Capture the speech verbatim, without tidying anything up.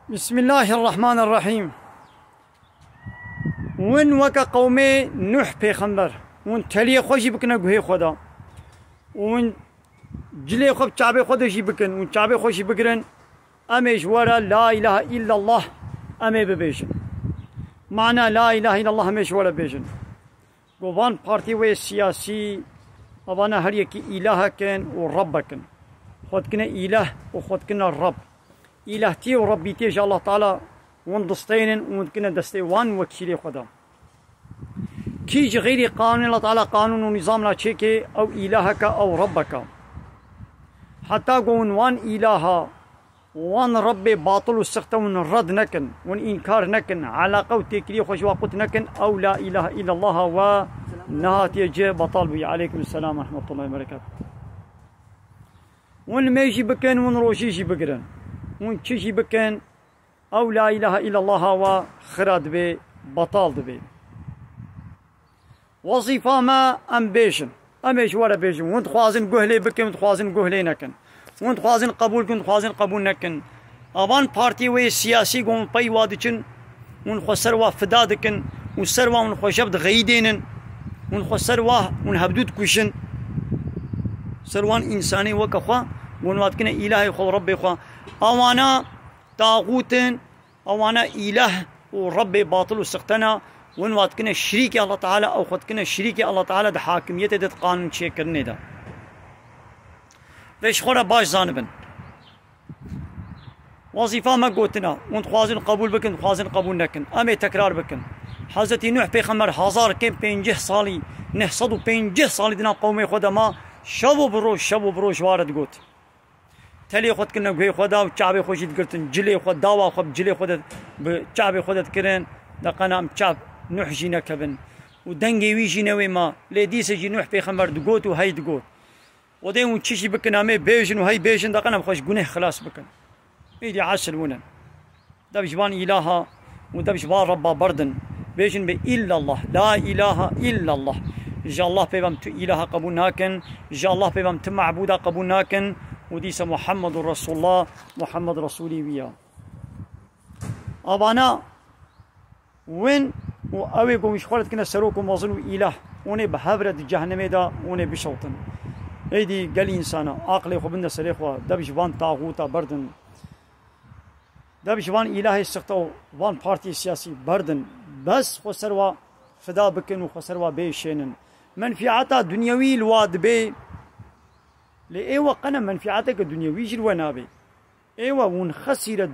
Bismillahirrahmanirrahîm. Win weke qewmê Nuh pêxember, win teliyê xwe jî bikine guhê xwe de. Win cilê xwe bi çavê xwe de jî bikin, win çavê xwe jî bigirin. Em ê ji we re la ilahe illallah em ê bibêjin. Mana la ilahe illallah em ê ji we re bêjin. Go van partî wê siyasî, evana her yekî îlahek in û rebbek in. Xwe dikine îlah û xwe dikine reb. Îlahtiyê û rebbîtiyê ji Allah Teala win disteynin û win dikine destê wan wekîlê xwe de. Kî ji xeyrî qanûnê Allah Teala qanûn û nîzamla çêkê, ew îlaheke, ew rebbeke. Heta go win wan îlaha, wan rebbê batil û sixte win red nekin, win înkar nekin, eleqe û têkiliyê xwe ji wa qut nekin, ew la ilahe illallah we nehatiye cih, betal bûye. Aleykum selam ve rahmetullahi ve berekatuh. Win mê jî bikin, win rojî jî bigirin, win çi jî bikin, ew la ilahe illallah we xira dibe, betal dibe. Wezîfa me em bêjin. Em ê ji we re bêjin. Hûn dixwazin guh lê bikin, hûn dixwazin guh lê nekin. Hûn dixwazin qebûl kin, hûn dixwazin qebûl nekin. Avan partî wê siyasî ku hûn pey wa diçin, hûn xwe ser wa fida dikin, hûn ser wa hûn xwe jev dixeyidênin, hûn xwe ser wa hûn hevdû dikujin. Ser wan însanê weke xwe, hûn wa dikine îlahê xwe û rebbê xwe. Awana taxût in, Ewana îlah û rebbê batil û sixtena, win wa dikine şirîkê Allah Teala, ew xwe dikine şirîkê Allah Teala di hakimiyetê de, di qanûn çêkirinê de. Vê ji xwe re baş zanibin. Wezîfa me gotina, hûn dixwazin qebûl bikin, dixwazin qebûl nekin. Em ê tekrar bikin. Hezretî Nuh pêxember hezar kêm pêncî salî, neh sed û pêncî salî di nav qewmê xwe de ma, şev û bi roj, şev û bi roj ware digot. Telê xwe dikirine guhê xwe de û çavê xwe jî digirtin, cilê xwe, dawa xwe bi cilê xwe de, bi çavê xwe de dikirin, deqena em çav Nuh jî nekevin. Û dengê wî jî newê ma. Lê dîse jî Nuh pêxember digot û hey digot. Odê hûn çi jî bikin, em ê bêjin û hey bêjin, deqena em xwe ji guneh xilas bikin. Îdî esil win in. Dev ji van îlaha û dev ji van Rebba berdin. Bêjin bi illallah, la ilaha illallah. Ji Allah pê ve em tu îlaha qebûl nakin, ji Allah pê ve em tu mebûda qebûl nakin û dîsa Muhammedur Resulullah, Muhammed Resulî wî ya. Avana win û ew ê ku ji xwe re dikine serok û mezin û îlah, hûn ê bi hev re di cehennemê de hûn ê bişewtin. Êdî gel însana, aqlê xwe binde serê xwe, dev ji van taxûta berdin. Dev ji van îlahê sixte û van partiyê siyasî berdin. Bes xwe ser wa fida bikin û xwe ser wa bêşênin. Menfîata dunyewî li wa dibê. Lê ê we qene menfîateke dunyewî jî li we nabê. Ê we hûn xesîre